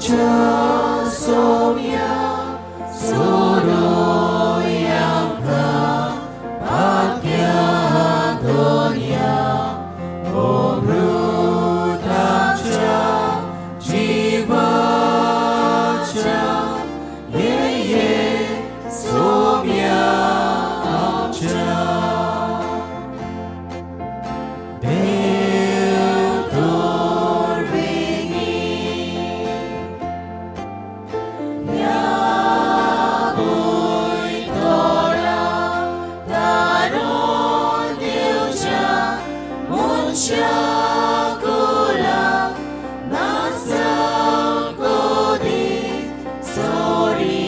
आमच्या सोम्या सोडोय आमकां पाक्या दोन्या अमृत आमच्या जिवाच्या ये ये सोम्या आमच्या. देव तोर वेगीं ह्या भूंय तोरा तारून दिवच्या मनशा कुळाक नासंक कदीच सोडिनाका.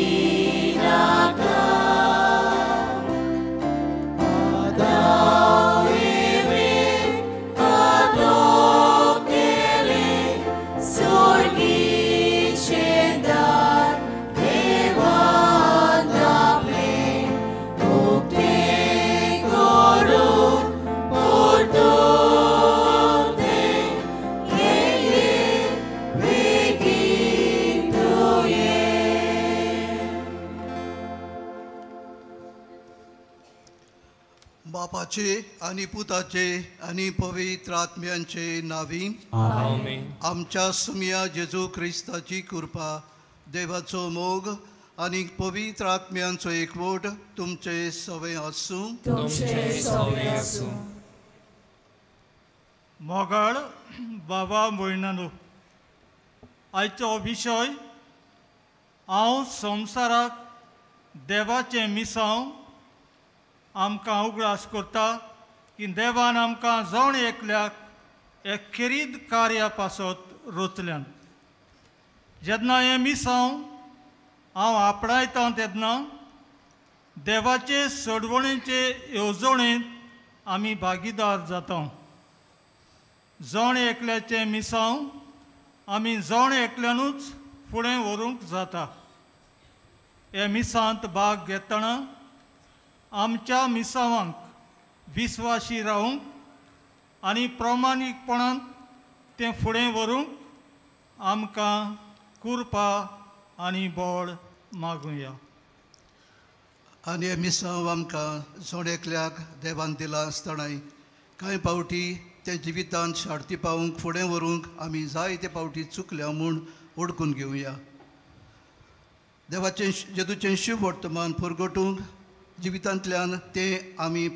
आदाव एवेक पातक केलें, सोर्गीचें दार देवान आपलें उक्तें करूंक परतून तें ये ये बेगीन तूं ये. बापाचे आनी पुताचे आनी पवित्र आत्म्यांचे नावी आमेन. आमच्या सुमया जेजू क्रिस्ताची कृपा, देवाचो मोग आनी पवित्र आत्म्यांचो एकवट तुमचे सवय आसूं. तुमचे सवे आसूं. मोगाळ बाबा भयणांनो, आयचो विशय हांव संवसाराक देवाचें मिसांव आमकां उगडास करता की देवान आमकां जण एकल्याक एक खेरीत कार्या पासत रचल्यान. जेन्ना हें मिसांव हांव आपणायतां तेन्ना देवाचे सोडवणेचे येवजणेंत आमी भागीदार जाता. जण एकल्याचें मिसांव आमी जण एकल्यानूच फुडें व्हरूंक जाता. हे मिसांत भाग घेतना आमच्या मिसांवांक विस्वाशी रावूंक आनी प्रामाणीकपणान तें फुडें व्हरूंक आमकां कृपा आनी बळ मागुया. आनी हें मिसांव आमकां जण एकल्याक देवान दिलां आसतनाय कांय फावटी तें जिवितांत शार्ती पावूंक फुडें व्हरूंक आमी जायते फावटी चुकल्या म्हूण ओडकून घेवया. देवाचें जेजूचें शुभ वर्तमान पुरगटूंक जिवितांतल्यान तें आमी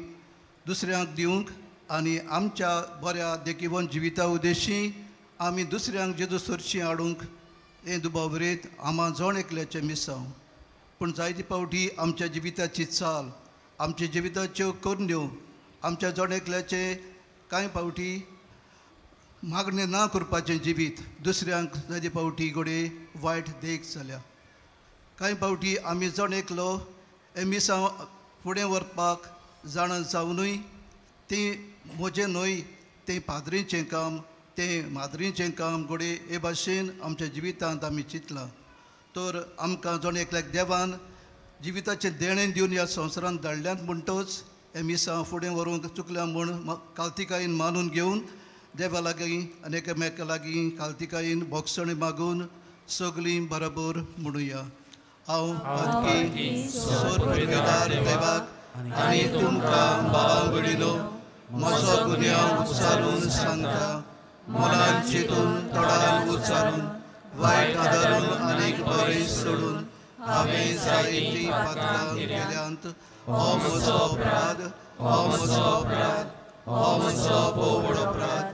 दुसऱ्यांक दिवंक आनी आमच्या बऱ्या देखीवन जिविता उद्देशी आमी दुसऱ्यांक जेजू सरशी हाडूंक हें दुबावरेत आमा जण एकल्याचें मिसांव. पूण जायते फावटी आमच्या जिविताची चाल, आमच्या जिविताच्यो करण्यो, आमच्या जण एकल्याचें कांय फावटी मागणें ना करपाचें जिवीत दुसऱ्यांक जायते फावटी घडये वायट देख जाल्या. कांय फावटी आमी जण एकलो हें मिसांव फुडें व्हरपाक जाणा जावनूय तें म्हजें न्हय, तें पाद्रीचें काम, तें माद्रीचें काम घडये हे भाशेन आमच्या जिवितांत आमी चिंतलां. तर आमकां जण एकल्याक देवान जिविताचें देणें दिवन ह्या संवसारांत धाडल्यात म्हणटच हें मिसांव फुडें व्हरूंक चुकल्या म्हूण कावतिकायेन मानून घेवन देवा लागीं आनी एकामेका लागीं कावतिकायेन बोगसणी मागून सगळीं बराबर म्हणुया. हांव पातकी सोर देवाक आनी तुमकां बाबा भयणीनो म्हजो गुन्यांव उच्चारून सांगता. मनान चिंतून तोंडान उच्चारून वायट आदारून आनीक बरें सोडून हांवें जायतीं पातकां केल्यांत. हो म्हजो अपराध, हो म्हजो अपराध, हो म्हजो भोव व्हड अपराध.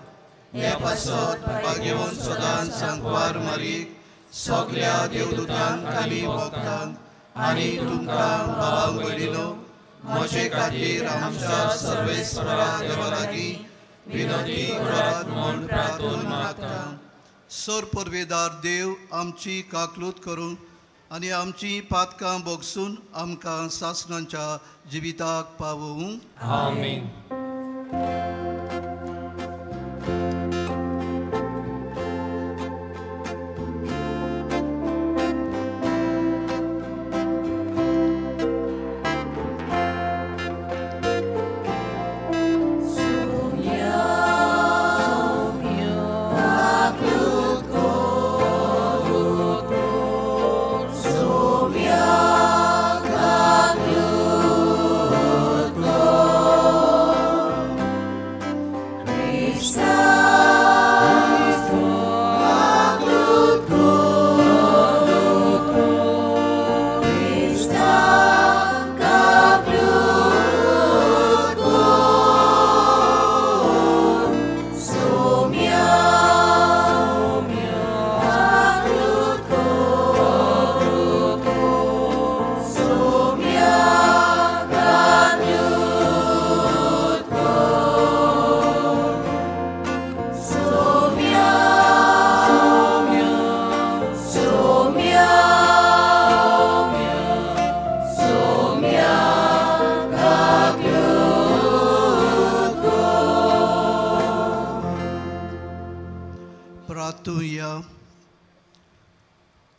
हे पासत भाग्यवंत सदांच सांकवार मारीक सगल्या देवदूतांक आनी भक्तांक आनी तुमकां बाबा भयणीनो म्हजे खातीर आमच्या सर्वेस्परा देवा लागीं विनंती करात म्हूण प्रार्थना मागता. सर परवेदार देव आमची काकलूत करूंक आनी आमची पातकां भोगसून आमकां सासणाच्या जिविताक पावोवं. आमेन. Soumya,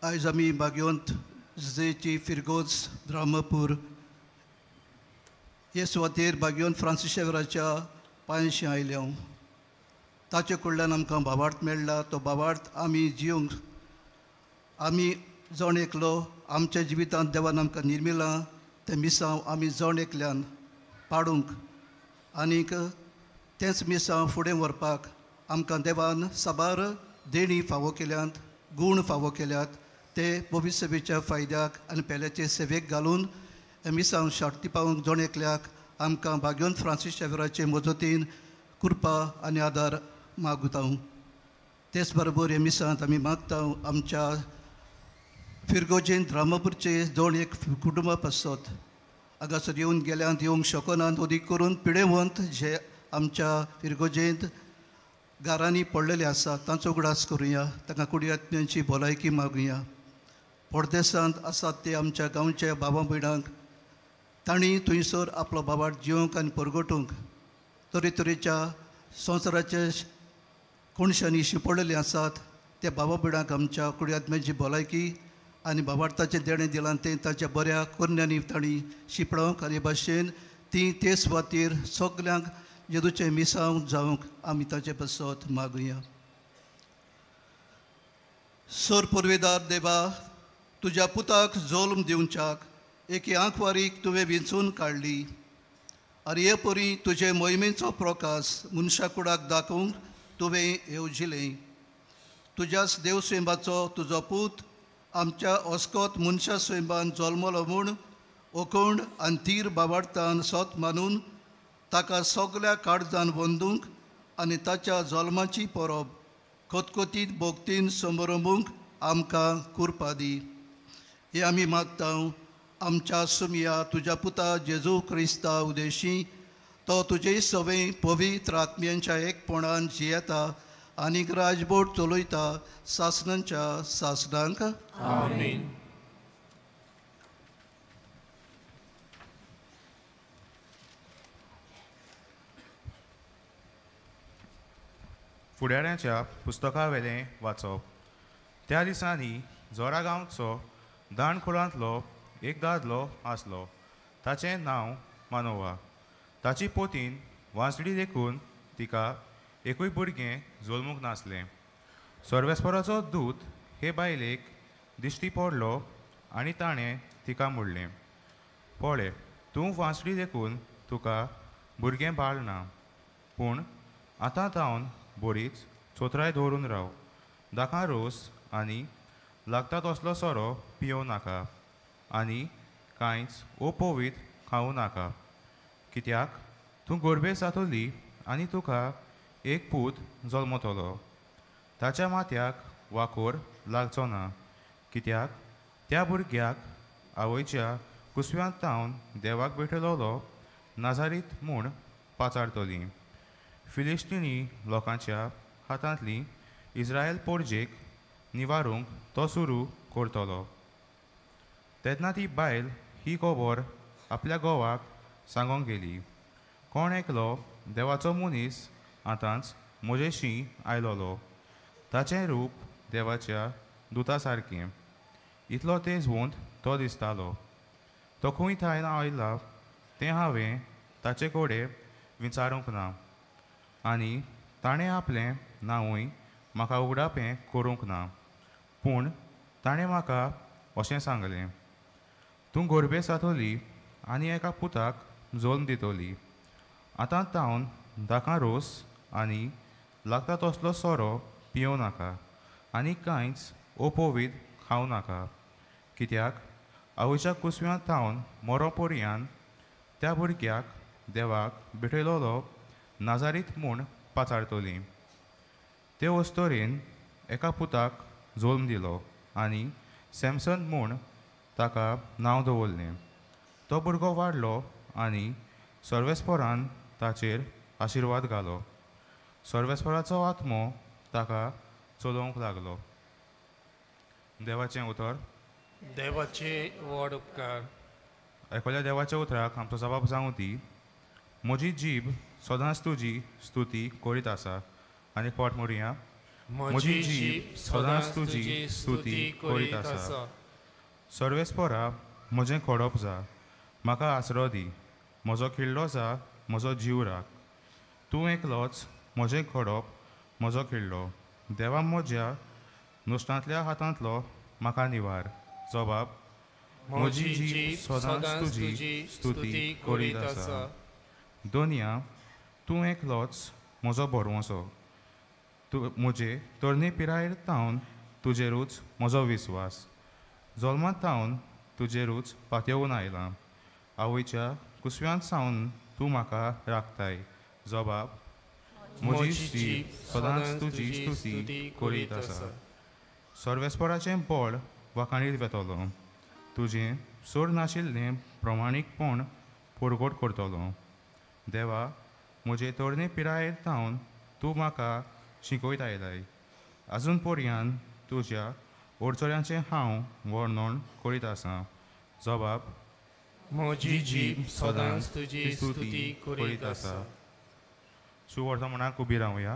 आयज आमी बागयोंत जेची फिरगोज द्रामापूर हे सुवातेर बागयोन फ्रांसीस शेवराच्या पांयशी आयल्या. ताचे कडल्यान आमकां भावार्थ मेळ्ळा. तो भावार्थ आमी जिवंक आमी जण एकलो आमच्या जिवितांत देवान आमकां निर्मिलां तें मिसांव आमी जण एकल्यान पाडूंक आनीक तेंच मिसांव फुडें व्हरपाक आमकां देवान साबार देणी फावो केल्यात, गूण फावो केल्यात. ते भविश्यसेवेच्या फायद्याक आनी पेल्याचे सेवेक घालून मिसांव शार्ती पावूंक जण एकल्याक आमकां भाग्योन फ्रांसीस शेवराचे मजतीन कृपा आनी आदार मागता. तेच बरोबर हे मिसांत आमी मागता आमच्या फिरगोजेन द्रामापूरचे जण एक कुटुंबा पासत हांगासर येवन गेल्यात, येवंक शकनात, अदीक करून पिडेवंत जे आमच्या फिरगोजेंत घरांनी पडलेले आसा तांचो उगडास करुया. तांकां कुडी आत्म्यांची भलायकी मागुया. परदेसांत आसात ते आमच्या गांवच्या बाबा भयणांक तांणी थंयसर आपलो बाबाट जिवंक आनी परगटूंक तरेतरेच्या संवसाराच्या कोणशांनी शिंपडलेले आसात त्या बाबा भयणांक आमच्या कुडी आत्म्याची भलायकी आनी बाबार्थाचें देणें दिलां तें ताच्या बऱ्या करण्यांनी तांणी शिंपडावंक आनी भाशेन ती ते सुवातेर सगल्यांक जेजूचें मिसांव जावंक आमी ताचे पासत मागुया. सर पुर्वेदार देवा, तुज्या पुताक जल्म दिवच्याक एके आंकवारीक तुवें विंचून काडली आनी हे परी तुजे मोहिमेचो प्रकाश मनशा कुडाक दाखोवंक तुवें येवजिलें. तुज्याच देव स्वयंबाचो तुजो पूत आमच्या अस्कोत मनशा स्वयंबान जल्मलो म्हूण ओकोण आनी तीर बाबाडतान सोत मानून ताका सगल्या काळजान वंदूंक आनी ताच्या जल्माची परब खतखतीत भोगतीन समरंबूंक आमकां कुरपा दी. हे आमी मागता आमच्या सुमया तुज्या पुता जेजू क्रिस्ता उदेशी. तो तुजे सवे पवित्र आत्म्यांच्या एकपणान जियेता आनीक राजबोट चलयता सासणांच्या सासणांक. आमेन. फुडाऱ्यांच्या पुस्तकावेलें वाचप. त्या दिसांनी जोरा गांवचो दाणखोलांतलो एक दादलो आसलो. ताचें नांव मानोवा. ताची पोतीन वांसडी देखून तिका एकूय भुरगें जल्मूंक नासलें. सर्वेस्पराचो दूत हे बायलेक दिश्टी पडलो आनी ताणें तिका म्हणलें, पळय तूं वांसडी देखून तुका भुरगें बाळ ना, पूण आतां तावन बरीच चोत्राय दवरून राव. दाकां रोस आनी लागता तसलो सोरो पियोवं नाका आनी कांयच ओपोवीत खावं नाका, कित्याक तूं गोरबे जातली आनी तुका एक पूत जल्मतलो. ताच्या माथ्याक वाकोर लागचो ना, कित्याक त्या भुरग्याक आवयच्या कुसव्यांत तावन देवाक भेटयलोलो नाजारीत म्हूण पाचारतली. फिलिस्तीनी लोकांच्या हातांतली इस्रायल पोरजेक निवारूंक तो सुरू करतलो. तेन्ना ती बायल ही खबर आपल्या घोवाक सांगोंक गेली. कोण एकलो देवाचो मनीस आतांच म्हजेशी आयलोलो. ताचें रूप देवाच्या दुता सारकें, इतलो तेजवंत तो दिसतालो. तो खंय थायन आयला तें हांवें ताचे कडेन विचारूंक ना आनी ताणें आपलें नांवूय म्हाका उगडापें करूंक ना. पूण ताणें म्हाका अशें सांगलें, तूं गोरबे जातली आनी एका पुताक जल्म दितली. आतां तावन दाकां रोस आनी लागता तसलो सोरो पियोवं नाका आनी कांयच ओपोवीत खावं नाका, कित्याक आवयच्या कुसव्यांत थावन मरो पर्यान त्या भुरग्याक देवाक भेटयलोलो नाजारीत म्हूण पाचारतली. ते वस्तोरेन एका पुताक जल्म दिलो आनी सॅमसन म्हूण ताका नांव दवरलें. तो भुरगो वाडलो आनी सर्वेस्परान ताचेर आशिर्वाद घालो. सर्वेस्पराचो आत्मो ताका चलोवंक लागलो. देवाचें उतर. देवाचे व्हड उपकार. आयकल्या देवाच्या उतराक आमचो जबाब जावं दी. म्हजी जीब सदांच तुजी स्तुती करीत आसा. आनी पोट मोडया. म्हजी जीब सदांच तुजी स्तुती करीत आसा. सर्वेस्पोरा म्हजें खोडप जा, म्हाका आसरो दी, म्हजो खिल्लो जा, म्हजो जीव राख. तूं एकलोच म्हजें खोडप, म्हजो खिल्लो. देवा म्हज्या नुस्तांतल्या हातांतलो म्हाका निवार. जबाब म्हजी जीब सदांच तुजी स्तुती करीत आसा. दोनया तूं एकलोच म्हजो भरवंसो. तूं म्हजे तरणे पिरायेर तावन तुजेरूच म्हजो विस्वास. जल्मांत तावन तुजेरूच पातयेवन आयलां. आवयच्या कुसव्यांत सावन तूं म्हाका राखताय. जबाब म्हजी जीब सदांच तुजी स्तुती करीत आसा. सर्वेस्पराचें बळ वाखाणीर वेतलो. तुजें सोर नाशिल्लें प्रमाणीकपण परगट करतलो. देवा म्हजे तरणे पिरायेर तावन तूं म्हाका शिकयत आयलाय. आजून पर्यंत तुज्या अडचण्यांचें हांव वर्णन करीत आसा. जबाब म्हजी जीब सदांच तुजी स्तुती करीत आसा. सुवर्तमानाक उबी रावया.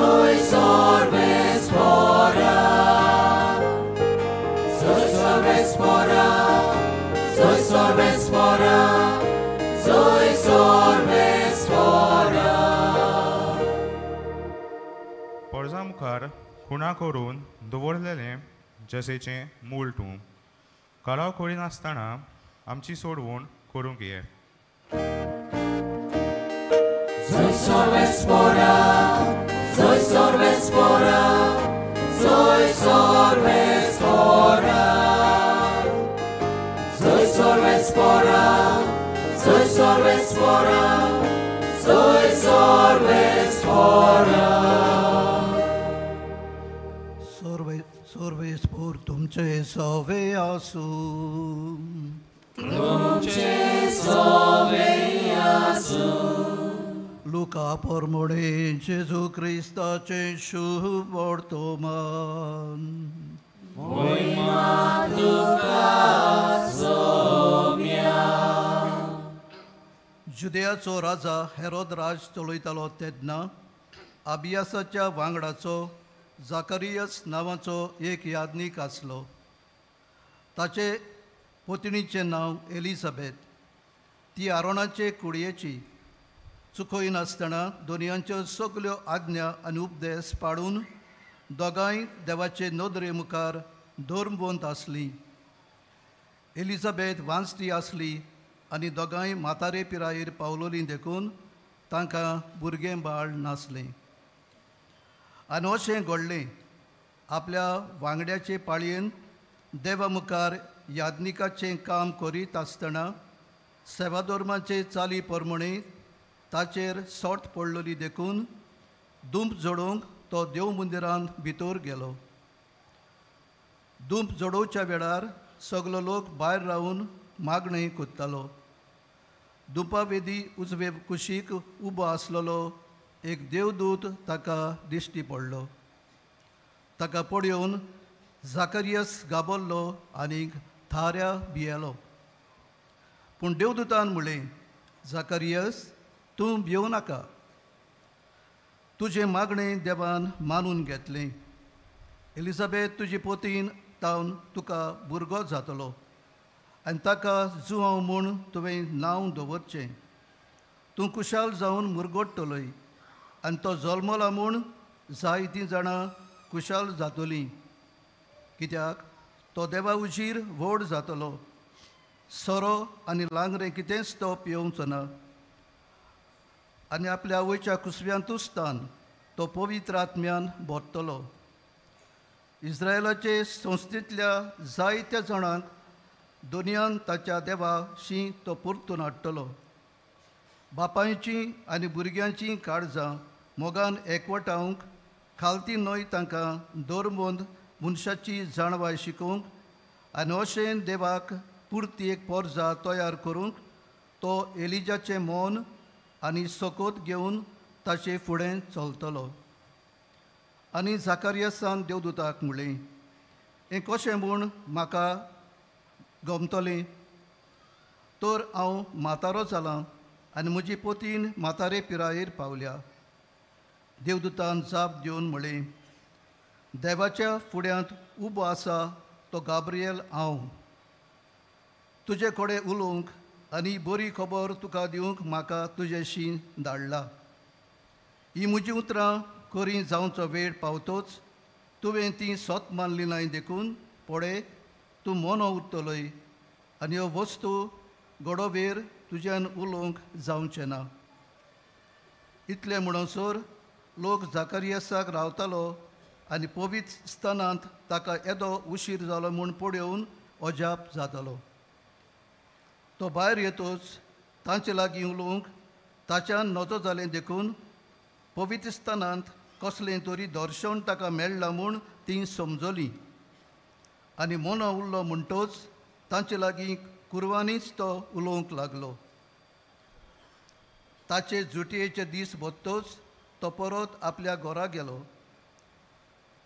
Soy sorvespora, soy sorvespora, soy sorvespora, soy sorvespora. पोरजा मुखार खुणा करून दवरलेलें जसेचें मूळ तूं कळाव करिनासतना आमची सोडवण करूंक ये. Soy sorvespora, soy sorvespora, soy sorvespora, soy sorvespora, soy sorvespora, soy sorvespora. Sorvespor तुमचे सवे आसूं. तुमचे सवे आसूं. लुका परमोणे जेजू क्रिस्ताचें शुभ वर्तमान. मोहिमा तुका सोम्या. जुदेयाचो राजा हेरोद राज चलयतालो तेन्ना आबियासाच्या वांगडाचो जाकरियस नांवाचो एक याज्ञीक आसलो. ताचे पत्नीचें नांव एलिझाबेथ. ती आरोणाचे कुडयेची. चुकयनासतना दोनयांच्यो सगल्यो आज्ञा आनी उपदेश पाडून दोगांय देवाचे नदरे मुखार धर्मवंत आसलीं. एलिझाबेथ वांजती आसली आनी दोगांय म्हातारे पिरायेर पावलोलीं देखून तांकां भुरगें बाळ नासलें. आनी अशें घडलें, आपल्या वांगड्याचे पाळयेन देवा मुखार याज्ञिकाचें काम करीत आसतना सेवाधर्माचे चाली प्रमाणे ताचेर सोट पडलोली देखून दुंप जोडोवंक तो देव मंदिरांत भितर गेलो. दुंप जोडोवच्या वेळार सगलो लोक भायर रावन मागणें कोत्तालो. दुंपा वेदी उजवे कुशीक उबो आसलेलो एक देवदूत ताका दिश्टी पडलो. ताका पळोवन जाकरियस गाबरलो आनी थाऱ्या भियेलो. पूण देवदूतान म्हणलें, जाकरियस तूं भियों नाका, तुजें मागणें देवान मानून घेतलें. एलिझाबेथ तुजी पोतीन तावन तुका भुरगो जातलो आनी ताका जुआंव म्हूण तुवें नांव दवरचें. तूं कुशाल जावन मुरगोडटलोय आनी तो जल्मला म्हूण जायतीं जाणां कुशाल जातलीं, कित्याक तो देवा उजीर व्हड जातलो. सोरो आनी लांगरें कितेंच तो पियोवचो ना आनी आपल्या आवयच्या कुसव्यांतूच तान तो पवित्र आत्म्यान भरतलो. इस्रायलाचे संस्थेंतल्या जायत्या जाणांक दोनयान ताच्या देवाशी तो परतून हाडटलो. बापायचीं आनी भुरग्यांचीं काळजां मोगान एकवटावंक खालती न्हय तांकां धर्मवंत मनशाची जाणवाय शिकोवंक आनी अशें देवाक पुरती एक पोरजा तयार करूंक तो एलिजाचें मौन आनी सोकोत घेवन ताचे फुडें चलतलो. आनी जाकारियसान देवदूताक म्हणलें, हें कशें म्हूण म्हाका गमतलें? तर हांव म्हातारो जालां आनी म्हजी पोतीन म्हातारे पिरायेर पावल्या. देवदूतान जाप दिवन म्हणलें, देवाच्या फुड्यांत उबो आसा तो गाब्रियल हांव. तुजे कडेन उलोवंक आनी बरी खबर तुका दिवंक म्हाका तुजेशी धाडला. ही म्हजी उतरां खरी जावचो वेळ पावतोच तुवें ती सत मानली नाय देखून पळय तूं मोनो उरतलोय आनी ह्यो वस्तू घडोवेर तुज्यान उलोवंक जावचें ना. इतलें म्हणसर लोक जाकारियसाक रावतालो आनी पवित्र स्थानांत ताका येदो उशीर जालो म्हूण पळोवन अजाप जातालो. तो भायर येतोच तांचे लागीं उलोवंक ताच्यान नजो जालें देखून पवित्र स्थानांत कसलें तरी दर्शन ताका मेळ्ळां म्हूण तीं समजलीं. आनी मोनो उरलो म्हणटोच तांचे लागीं कुरवांनीच तो उलोवंक लागलो. ताचे जुटयेचे दीस बत्तोच तो परत आपल्या घरा गेलो.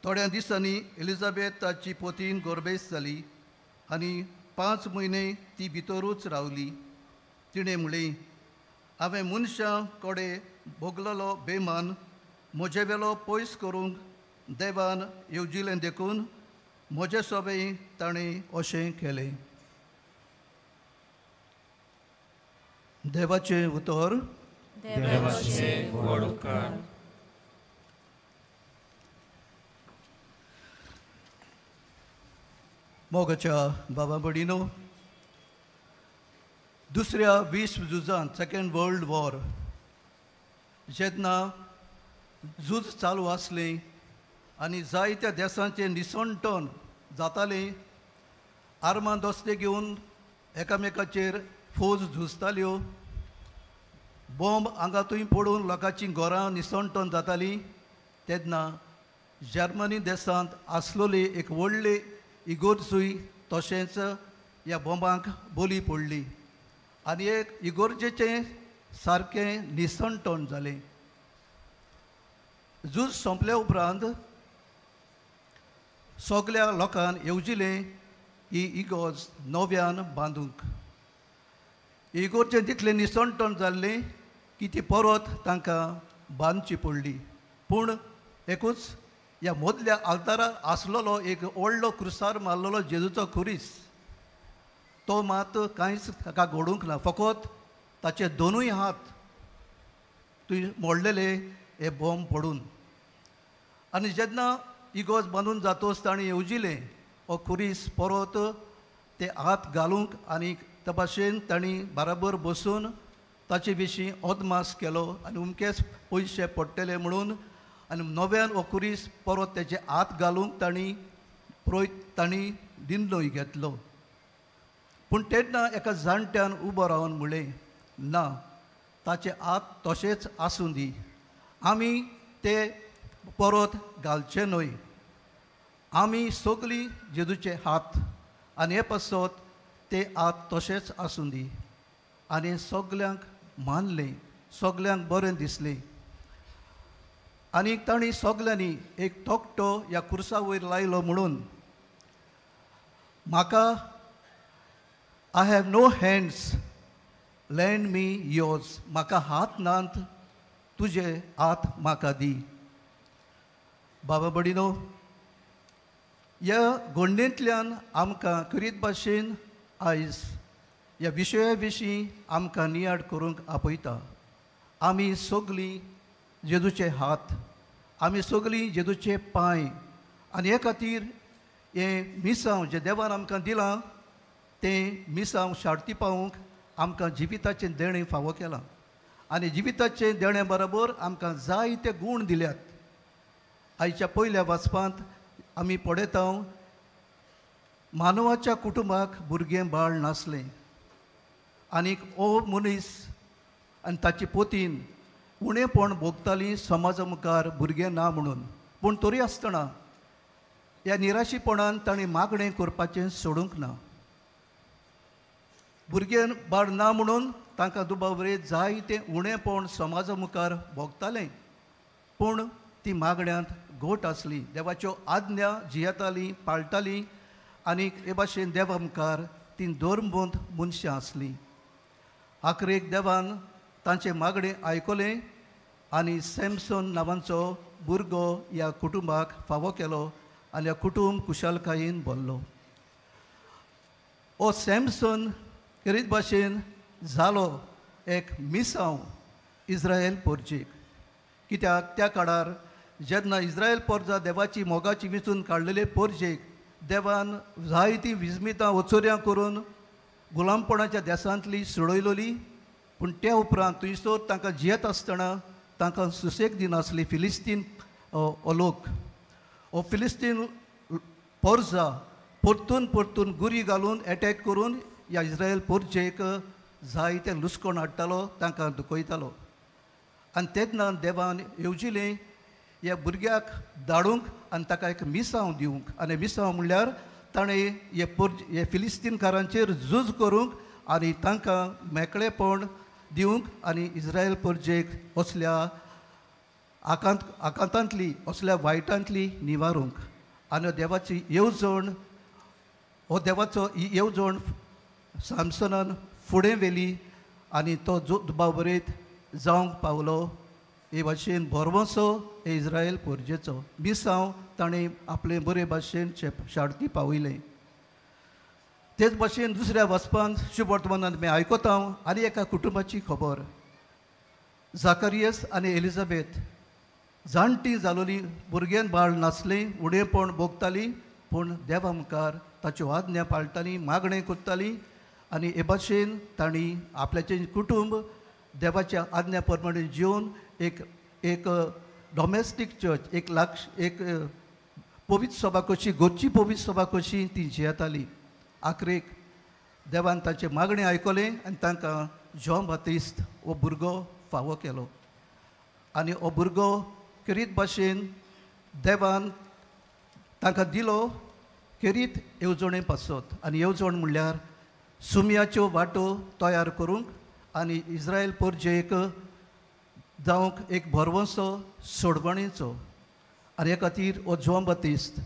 थोड्या दिसांनी एलिझाबेथ ताची पोतीन गर्भेस्त जाली आनी 5 म्हयने ती भितरूच रावली. तिणें म्हणलें, हांवें मनशां कडेन भोगलेलो बेमान म्हजे वेलो पयस करूंक देवान येवजिलें देखून म्हजें सोबें ताणें अशें केलें. देवाचें उतर. देवाचें व्हड उपकार. मोगाच्या बाबा भयणीनो, दुसऱ्या विश्व झुजांत, सेकेंड वर्ल्ड वॉर, जेन्ना झूज चालू आसलें आनी जायत्या देशांचें निसणटण जातालें, आर्मां दोस्ते घेवन एकामेकाचेर फौज झुजताल्यो, बॉम्ब हांगा थंय पडून लोकांचीं घरां निसणटण जातालीं, तेन्ना जर्मनी देशांत आसलेली एक व्हडली इगोर्जूय तशेंच ह्या बॉम्बांक बली पडली आनी एक इगोर्जेचें सारकें निसणटण जालें. झूज सोंपल्या उपरांत सगल्या लोकांक येवजिलें ही इगोर्ज नव्यान बांदूंक. इगोर्जें तितलें निसणटण जाल्लें की ती परत तांकां बांदची पडली. पूण एकूच ह्या मदल्या आल्तारार आसलेलो एक व्हडलो क्रुसार मारलेलो जेजूचो खुरीस तो मात कांयच ताका घडूंक ना. फकत ताचे दोनूय हात थंय मोडलेले हे बॉम्ब पडून. आनी जेन्ना इगोर्ज बांदून जातोच ताणें येवजिलें हो खुरीस परत ते हात घालूंक आनी त्या भाशेन तांणी बराबर बसून ताचे विशीं अदमास केलो आनी अमकेच पयशे पडटले म्हणून आनी नव्यान हो खुरीस परत तेचे हात घालूंक तांणी तांणी निर्णय घेतलो. पूण तेन्ना एका जाणट्यान उबो रावन म्हणलें, ना, ताचे हात तशेंच आसूं दी, आमी ते परत घालचे न्हय. आमी सगळीं जेजूचे हात आनी हे पासत ते हात तशेंच आसूं दी. आनी सगल्यांक मानलें, सगल्यांक बरें दिसलें. आनी तांणी सगल्यांनी एक तकटो ह्या खुर्सा वयर लायलो म्हणून म्हाका I have no hands, lend me yours, म्हाका हात नात, तुजे हात म्हाका दी. बाबा भयणीनो, ह्या गोंडेंतल्यान आमकां करीत भाशेन आयज ह्या विशया विशीं आमकां नियाळ करूंक आपयता. आमी सगळीं जेजूचे हात, आमी सगळीं जेजूचे पांय आनी हे खातीर हें मिसांव जें देवान आमकां दिलां तें मिसांव शार्ती पावूंक आमकां जिविताचें देणें फावो केलां आनी जिविताचें देणें बरोबर आमकां जायते गूण दिल्यात. आयच्या पयल्या वाचपांत आमी पळयता मानवाच्या कुटुंबाक भुरगें बाळ नासलें आनीक हो मनीस आनी ताची पोतीन उणेपण भोगतालीं समाजा मुखार भुरगें ना म्हणून. पूण तरी आसतना ह्या निराशीपणान ताणें मागणें करपाचें सोडूंक ना. भुरगें बाळ ना म्हणून तांकां दुबावरे जायतें उणेपण समाजा मुखार भोगतालें. पूण ती मागण्यांत घोट आसली, देवाच्यो आज्ञा जियेतालीं, पाळटालीं आनी हे भाशेन देवा मुखार ती धर्मवंत मनशां आसलीं. आखरेक देवान तांचें मागणें आयकलें आनी सॅमसन नांवांचो भुरगो ह्या कुटुंबाक फावो केलो आनी ह्या कुटुंब कुशालकायेन भरलो. हो सॅमसन खेरीत भाशेन जालो एक मिसांव इस्रायल पोरजेक. कित्याक त्या काळार जेन्ना इस्रायल पोरजा देवाची मोगाची विंचून काडलेले पोरजेक देवान जायतीं विस्मितां वचोऱ्यां करून गुलामपणाच्या देसांतली सोडयलोली, पूण त्या उपरांत थंयसर तांकां जियेत आसतना तांकां सुसेग दिनासली फिलिस्तीन हो लोक. हो फिलिस्तीन पोरजा परतून परतून गुरी घालून एटॅक करून ह्या इस्रायल पोरजेक जायतें लुसकोण हाडटालो, तांकां दुखयतालो. आनी तेन्ना देवान येवजिलें ह्या भुरग्याक धाडूंक आनी ताका एक मिसांव दिवंक, आनी मिसांव म्हणल्यार ताणें हे हे फिलिस्तीनकारांचेर झूज करूंक आनी तांकां मेकळेपण दिवंक आनी इस्रायल पोरजेक असल्या आकांतांतली असल्या वायटांतली निवारूंक. आनी देवाची येवजण, हो देवाचो ही येवजण सामसनान फुडें व्हेली आनी तो जो दुबाव बरयत जावंक पावलो. हे भाशेन भरवंसो हे इस्रायल पोरजेचो मिसांव ताणें आपले बरे भाशेन शाडती पावयलें. तेच भाशेन दुसऱ्या वाचपांत शुभवर्तमानांत मी आयकता आनी एका कुटुंबाची खबर. जाकारियस आनी एलिझाबेथ जाणटी जालोली, भुरग्यान बाळ नासलें, उणेपण भोगताली, पूण देवा मुखार ताच्यो आज्ञा पाळटालीं, मागणें करतालीं आनी हे भाशेन तांणी आपल्याचें कुटुंब देवाच्या आज्ञा प्रमाणे जिवन एक एक डॉमेस्टीक चर्च, एक लाक्ष एक पवित्र सभा कशी, गोदची पवित्र सभा कशी ती जियेताली. आखरेक देवान तांचें मागणें आयकलें आनी तांकां जॉन बातिस्त हो भुरगो फावो केलो. आनी हो भुरगो खेरीत भाशेन देवान तांकां दिलो खेरीत येवजणे पासत. आनी येवजण म्हणल्यार सुमयाच्यो वाटो तयार करूंक आनी इस्रायल पोरजेक जावंक एक भरवंसो सोडवणेचो. आनी हे खातीर हो जॉन बातिस्त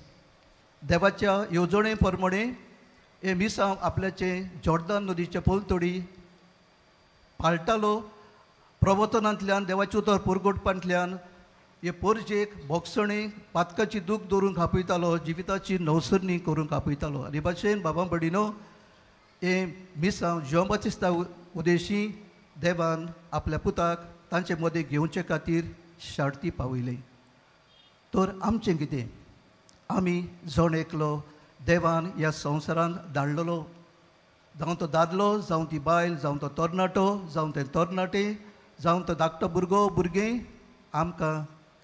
देवाच्या येवजणे प्रमाणे हे मिसांव आपल्याचें जॉर्दान नदीचे पलतडी पाळटालो. प्रवचनांतल्यान देवाचें उतर पुरगोटपांतल्यान हे पोरजेक भोगसणे पातकाची दूख दवरूंक आपयतालो, जिविताची नवसरणी करूंक आपयतालो. आनी भाशेन बाबा भयणीनो हे मिसांव जॉन बातिस्ता उदेशी देवान आपल्या पुताक तांचे मदें घेवचे खातीर शाडती पावयली. तर आमचें कितें, आमी जण एकलो देवान ह्या संवसारान धाडलेलो, जावं तो दादलो, जावं ती बायल, जावं तो तरणाटो, जावं तें तरणाटे, जावं तो धाकटो भुरगो भुरगें, आमकां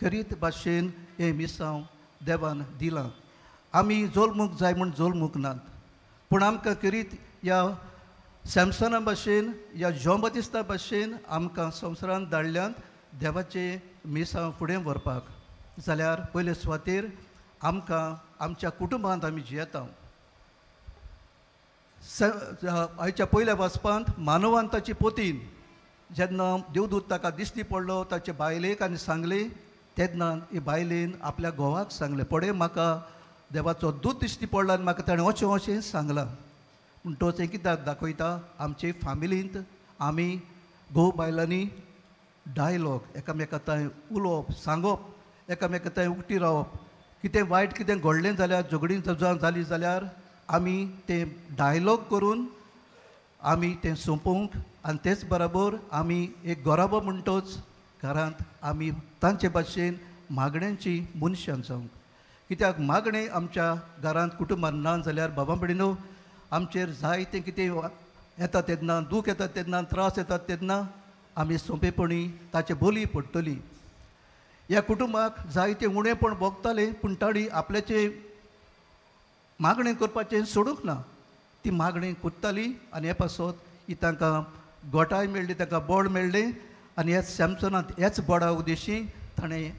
खेरीत भाशेन हें मिसांव देवान दिलां. आमी जोलमूक जाय म्हूण जोलमूक नात, पूण आमकां खेरीत ह्या सॅमसना भाशेन, ह्या जॉन बातिस्ता भाशेन आमकां संवसारान धाडल्यात देवाचें मिसांव फुडें व्हरपाक. जाल्यार पयले सुवातेर आमकां आमच्या कुटुंबांत आमी जियेता. आयच्या पयल्या वाचपांत मानवान ताची पोतीन जेन्ना देवदूत ताका दिश्टी पडलो ताचे बायलेक आनी सांगलें, तेन्ना ही बायलेन आपल्या घोवाक सांगलें, पळय म्हाका देवाचो दूत दिश्टी पडला आनी म्हाका ताणें अशें अशें सांगलां. पूण तो तें कित्याक दाखयता, आमचे फामिलींत आमी घोव बायलांनी डायलॉग, एकामेका थंय उलोवप, सांगप, एकामेका थंय उक्ती रावप. कितें वायट कितें घडलें जाल्यार, झगडीं जाली जाल्यार आमी तें डायलॉग करून आमी तें सोंपोवंक आनी तेच बराबर आमी एक गोराबो म्हणटोच घरांत आमी तांचे भाशेन मागण्यांची मनशां जावंक. कित्याक मागणें आमच्या घरांत कुटुंबान ना जाल्यार बाबा भयणीनो आमचेर जायतें कितें येता तेन्ना, दूख येता तेन्ना, त्रास येतात तेन्ना आमी सोंपेपणी ताचे बोली पडटली. ह्या कुटुंबाक जायते उणेपण भोगतालें, पूण तांणी आपल्याचें मागणें करपाचें सोडूंक ना, ती मागणी करताली आनी हे पासत ही तांकां गोठाय मेळ्ळी, तांकां बळ मेळ्ळें. आनी ह्या सॅमसनांत ह्याच बळा उद्देशी ताणें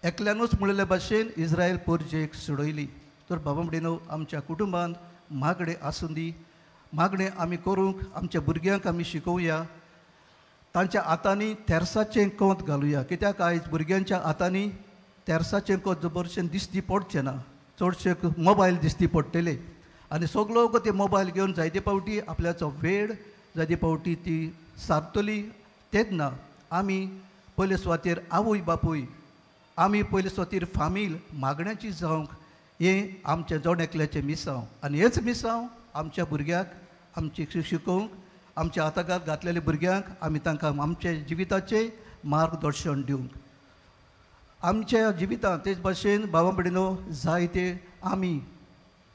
एकल्यानूच म्हणिल्ले भाशेन इस्रायल पोरजेक सोडयली. तर बाबा भयणीनो आमच्या कुटुंबांत मागणें आसूं दी, मागणें आमी करूंक आमच्या भुरग्यांक आमी शिकोवया, तांच्या हातांनी तेरसाचें कोंत घालुया. कित्याक आयज भुरग्यांच्या हातांनी तेर्साचें जबरशें दिश्टी पडचें ना, चडशे मोबायल दिश्टी पडटले आनी सगलो ते मोबायल घेवन जायते फावटी आपल्याचो वेळ जायते फावटी ती सारतली. तेन्ना आमी पयले सुवातेर आवय बापूय, आमी पयले सुवातेर फामील मागण्याची जावंक हें आमचें जण एकल्याचें मिसांव आनी हेंच मिसांव आमच्या भुरग्याक आमची शिकोवंक आमच्या हाताघात घातलेल्या भुरग्यांक आमी तांकां आमच्या जिविताचें मार्गदर्शन दिवंक आमच्या जिवितांत. तेच भाशेन बाबा भयणीनो जायते आमी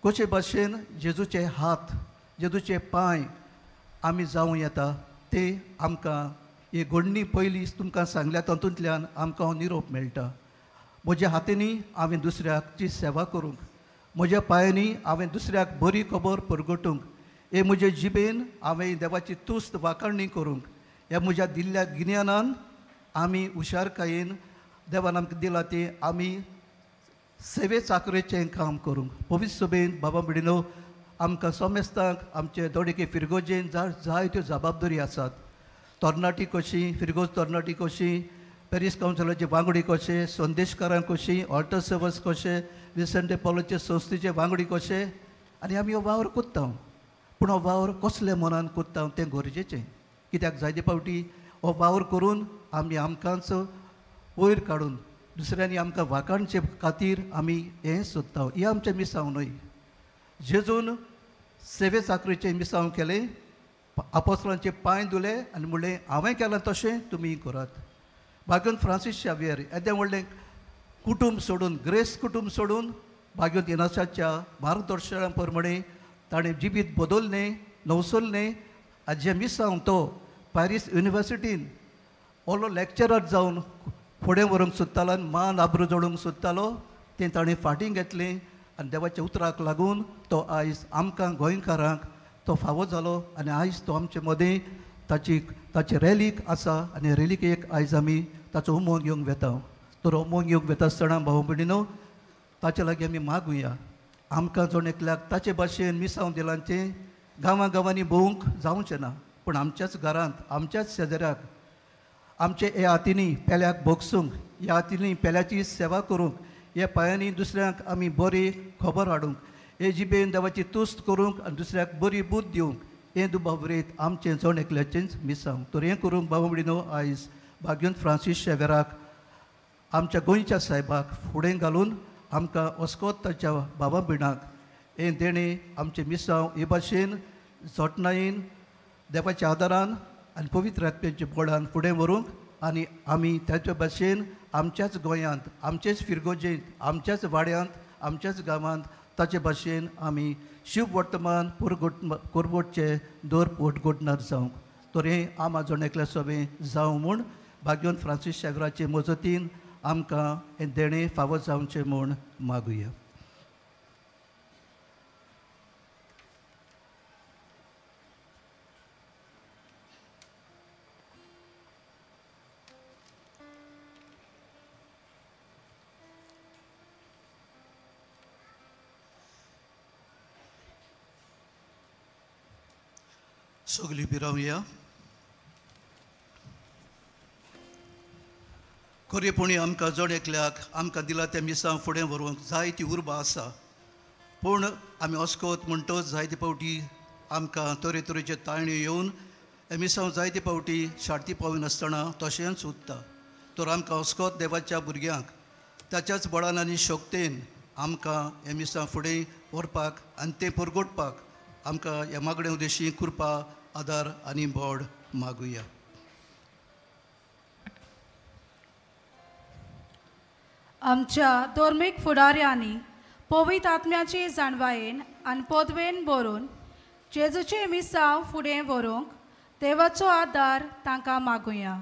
कशे भाशेन जेजूचे हात जेजूचे पांय आमी जावं येता ते आमकां ही घडणी पयलीं तुमकां सांगल्या तातूंतल्यान आमकां निरोप मेळटा. म्हज्या हातींनी हांवें दुसऱ्याची सेवा करूंक, म्हज्या पांयांनी हांवें दुसऱ्याक बरी खबर परगटूंक, हे म्हजे जिबेन हांवें देवाची तुस्त वाखाणणी करूंक, ह्या म्हज्या दिल्ल्या गिन्यानान आमी हुशारकायेन देवान आमकां दिला ती आमी सेवे चाकरेचें काम करूंक. पवित्र सभेन बाबा भयणीनो आमकां समेस्तांक आमचे दोडेके फिरगोजेन जायत्यो जबाबदारी आसात. तरणाटी कशी फिरगोज तरणाटी कशी, पॅरीस कावन्सिलाचे वांगडी कशे, संदेशकारां कशी, ऑल्टर सर्वस कशे, विसेंटे पॉलोचे संस्थेचे वांगडी कशे आनी आमी हो वावर कोत्ता. पूण हो वावर कसल्या मनान कोत्ता तें गरजेचें, कित्याक जायते फावटी हो वावर करून आमी आमकांच वयर काडून दुसऱ्यांनी आमकां वाखाणचे खातीर आमी हें सोदता. हें आमचें मिसांव न्हय. जेजून सेवे चाकरेचें मिसांव केलें, आपोस्लांचे पांय धुले आनी म्हणलें हांवें केलां तशें तुमी करात. भाग्योन फ्रांसीस शावियर येदें व्हडलें कुटूंब सोडून, ग्रेस कुटूंब सोडून भाग्योन इनासाच्या मार्गदर्शना प्रमाणे ताणें जिवीत बदललें, नवसरलें. आनी जें मिसांव तो पॅरीस युनिवर्सिटीन व्हडलो लॅक्चरर जावन फुडें व्हरूंक सोदतालो आनी मान आब्रू जोडूंक सोदतालो तें ताणें फाटीं घेतलें आनी देवाच्या उतराक लागून तो आयज आमकां गोंयकारांक तो फावो जालो आनी आयज तो आमचे मदें ताची ताची रॅलीक आसा आनी रॅलीक आयज आमी ताचो उमंग घेवंक वेता. तर उमंग घेवंक वेता आसतना भाव भयणीनो ताचे लागीं आमी मागुया आमकां जण एकल्याक ताचे भाशेन मिसांव दिलांचें गांवां गांवांनी भोवंक जावचें ना, पूण आमच्याच घरांत आमच्याच शेजाऱ्याक आमचे ह्या हातींनी पेल्याक भोगसूंक, ह्या हातींनी पेल्याची सेवा करूंक, ह्या पांयांनी दुसऱ्यांक आमी बरी खबर हाडूंक, हे जिबेन देवाची तुस्त करूंक आनी दुसऱ्याक बरी बूद दिवंक हें दुबावरेत आमचें जण एकल्याचेंच मिसांव. तर हें करूंक बाबा भयणीनो आयज भाग्योन फ्रांसीस शेवेराक आमच्या गोंयच्या सायबाक फुडें घालून आमकां अस्कोत ताच्या बाबा भयणाक हें देणें आमचें मिसांव हे भाशेन जोटणायेन देवाच्या आदारान आनी पवित्र आत्म्याच्या बळान फुडें व्हरूंक आनी आमी ताच्या भाशेन आमच्याच गोंयांत आमचेच फिरगोजेंत आमच्याच वाड्यांत आमच्याच गांवांत ताचे भाशेन आमी शिव वर्तमान पुरगोटचे दर पोटगोटणार जावंक. तर हें आमा जण एकल्या सोबें जावं म्हूण भाग्योन फ्रांसीस शेवराचे मजतीन आमकां हें देणें फावो जावचें म्हूण मागुया. सगळीं बिरावया. खरेपणी आमकां जण एकल्याक आमकां दिला त्या मिसांव फुडें व्हरूंक जायती उर्बा आसा, पूण आमी अस्कोत म्हणटच जायते फावटी आमकां तरेतरेचे ताळण्यो येवन हे मिसांव जायते फावटी शार्ती पाविनासतना तशेंच उरता. तर आमकां अस्कोत देवाच्या भुरग्यांक ताच्याच बळान आनी शक्तेन आमकां हे मिसांव फुडें व्हरपाक आनी तें परगटपाक आमकां ह्या मागणे उद्देशी कृपा आदार आनी बोड मागुया. आमच्या धर्मीक फुडाऱ्यांनी पवित्र आत्म्याची जाणवायेन आनी पदवेन बरोवन जेजूचे मिसांव फुडें व्हरूंक देवाचो आदार तांकां मागुया.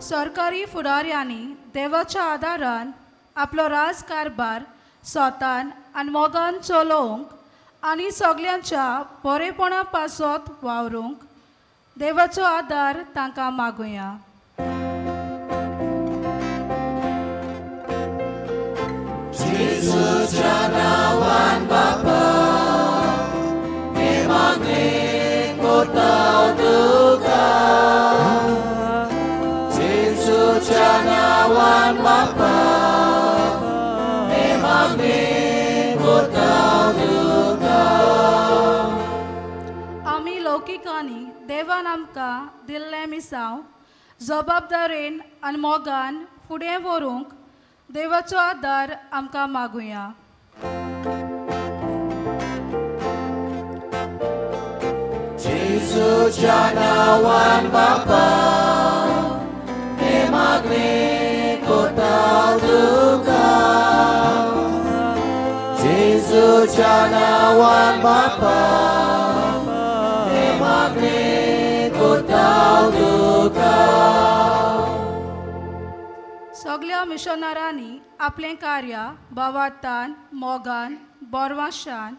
सरकारी फुडाऱ्यांनी देवाच्या आदारान आपलो राज कारभार स्वतान आनी मोगान चलोवंक आनी सगल्यांच्या बरेपणा पासत वावरूंक देवाचो आदार तांकां मागुया. जेजूच्या नांवान बापा हे मागणें कोता तुका, जेजूच्या नांवान बापा हे मागणें कोता तुका. आमी लौकिकांनी देवान आमकां दिल्लें मिसांव जबाबदारेन आनी मोगान फुडें व्हरूंक देवाचो आदार आमकां मागुया. जेजूच्या नांवान बापा हे मागणें कोता तुका, जेजूच्या नांवान बापा हे मागणें कोता तुका. सगल्या मिशनरांनी आपलें कार्य भावार्थान, मोगान, बोरवाशान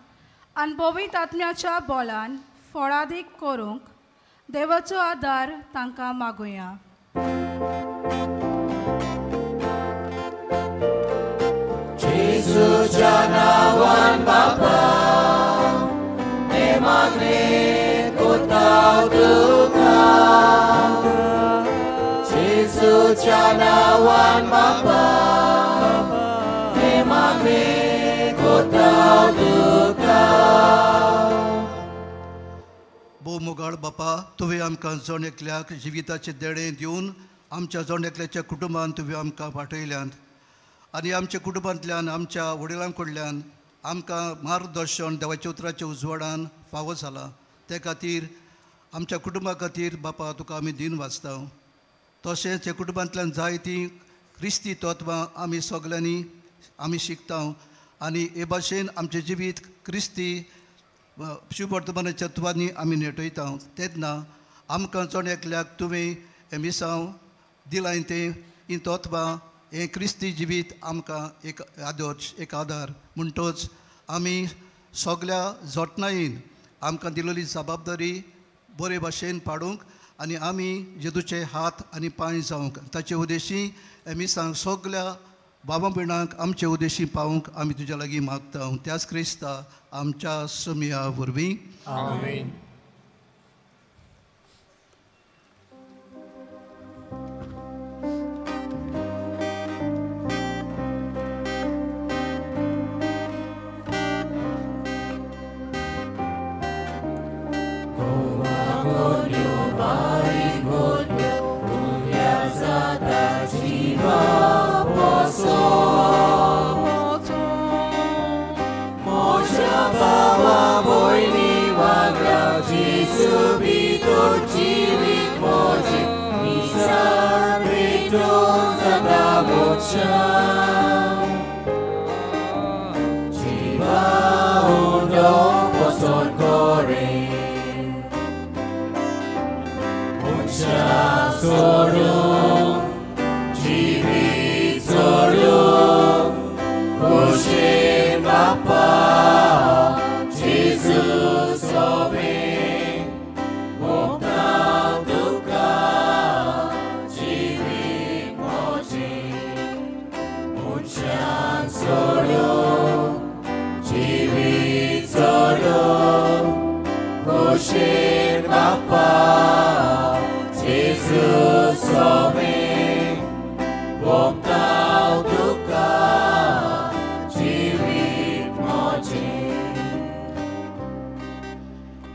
आनी पवित्र आत्म्याच्या बोलान फळादीक करूंक देवाचो आदार तांकां मागुया. जेजूच्या नांवान बापा हे मागणें कोता तुका, जेजूच्या नांवान बापा हे मागणें कोता तुका. भोव मोगाळ बापा, तुवें आमकां जण एकल्याक जिविताचें देणें दिवन आमच्या जण एकल्याच्या कुटुंबान तुवें आमकां वाटयल्यात आनी आमच्या कुटुंबांतल्यान आमच्या वडिलां कडल्यान आमकां मार्गदर्शन देवाच्या उतराच्या उजवाडान फावो जालां. ते खातीर आमच्या कुटुंबा खातीर बापा तुका आमी दीन वाचता. तशेंच ह्या कुटुंबांतल्यान जायतीं क्रिस्ती तत्वां आमी सगल्यांनी आमी शिकता आनी हे भाशेन आमचें जिवीत क्रिस्ती शिववर्तमानाच्या तत्वांनी आमी नेटयता. तेन्ना आमकां जण एकल्याक तुवें हें मिसांव दिलां तें हीं तत्वां हें क्रिस्ती जिवीत आमकां एक आदर्श, एक आदार. म्हणटच आमी सगल्या जतनायेन आमकां दिलेली जबाबदारी बरे भाशेन पाडूंक आनी आमी जेजूचे हात आनी पांय जावंक ताचे उद्देशी मिसांक सगल्या बाबा भयणांक आमचे उद्देशी पावूंक आमी तुज्या लागीं मागता. त्याच क्रिस्ता आमच्या समिया वरवीं. आमेन.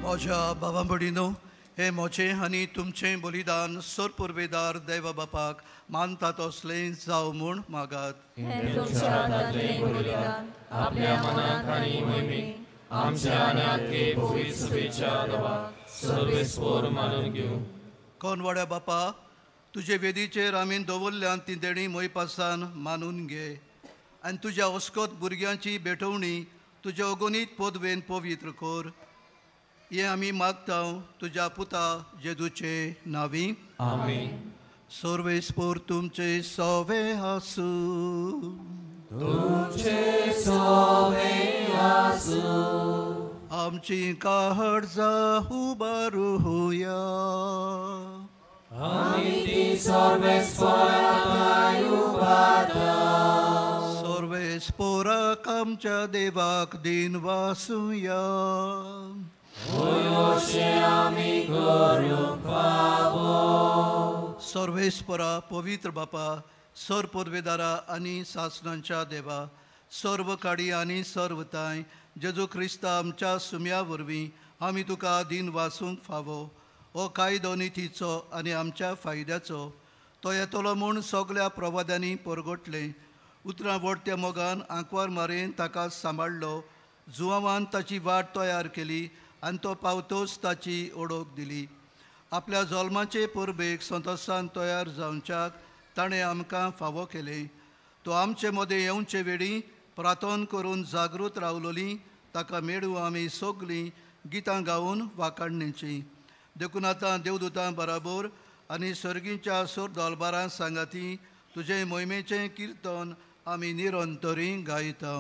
म्हज्या बाबा भयणीनो, हें म्हजें आनी तुमचें बलिदान सरपुर्वेदार देवा बापाक मानता तसलें जावं म्हूण मागात. आपल्या मनाक आनी मोहिमेक आमच्या आनी आख्खे पवित्र सभेच्या देवाक सर्वेस्पोर मानून घेवं. कोनवाड्या बापा, तुजे वेदीचेर आमी दवरल्यान ती देणी मोयपासान मानून घे आनी तुज्या अस्कत भुरग्यांची भेटवणी तुज्या अगणीत पदवेन पवित्र कर. हें आमी मागता तुज्या पुता जेजूचे नांवी. आमेन. सर्वेस्पोर तुमचे सवे आसूं. तुमचे सवे आसूं. आमची काळजां उबारुया. आमी ती सर्वेस्पोराक उबारता. सर्वेस्पोराक आमच्या देवाक दिन वासुया. अशें आमी करूंक फावो. सर्वेस्पोरा पवित्र बापा, सर पुर्वेदारा आनी सासणांच्या देवा, सर्व काडी आनी सर्व तांय जेजू क्रिस्ता आमच्या सुम्या वरवीं आमी तुका दिन वासूंक फावो. हो कायदो नितीचो आनी आमच्या फायद्याचो तो येतलो म्हूण सगल्या प्रवाद्यांनी परगटलें. उतरां वडत्या मोगान आंकवार मारेन ताका सांबाळ्ळो. जुवावान ताची वाट तयार केली आनी तो पावतोच ताची ओळख दिली. आपल्या जल्माचे परबेक संतोसान तयार जावच्याक ताणें आमकां फावो केलें. तो आमचे मदें येवचे वेळी प्रार्थना करून जागृत रावलोली ताका मेळूं आमी सगलीं गितां गावन वाखाणणेचीं. देखून आतां देवदूतां बराबर आनी सर्गीच्या सोर दलबारां सांगाती तुजें मोहिमेचें किर्तन आमी निरंतरी गायता.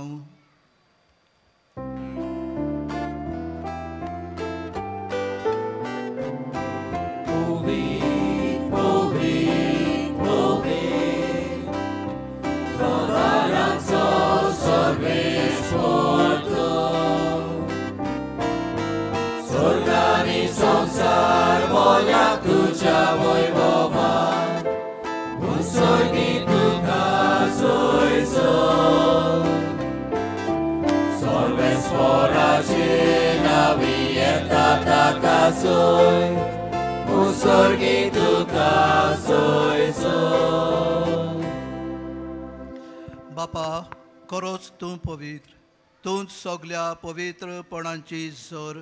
संसार मोल्या तुज्या वैभवान उत्सर्गी तुका सोय सोय. सर्वेस्पोराचे नावी येता ताका सोय उत्सर्गी तुका सोय सोय. बापा, खरोच तूं पवित्र, तूंच सगल्या पवित्रपणाची सर.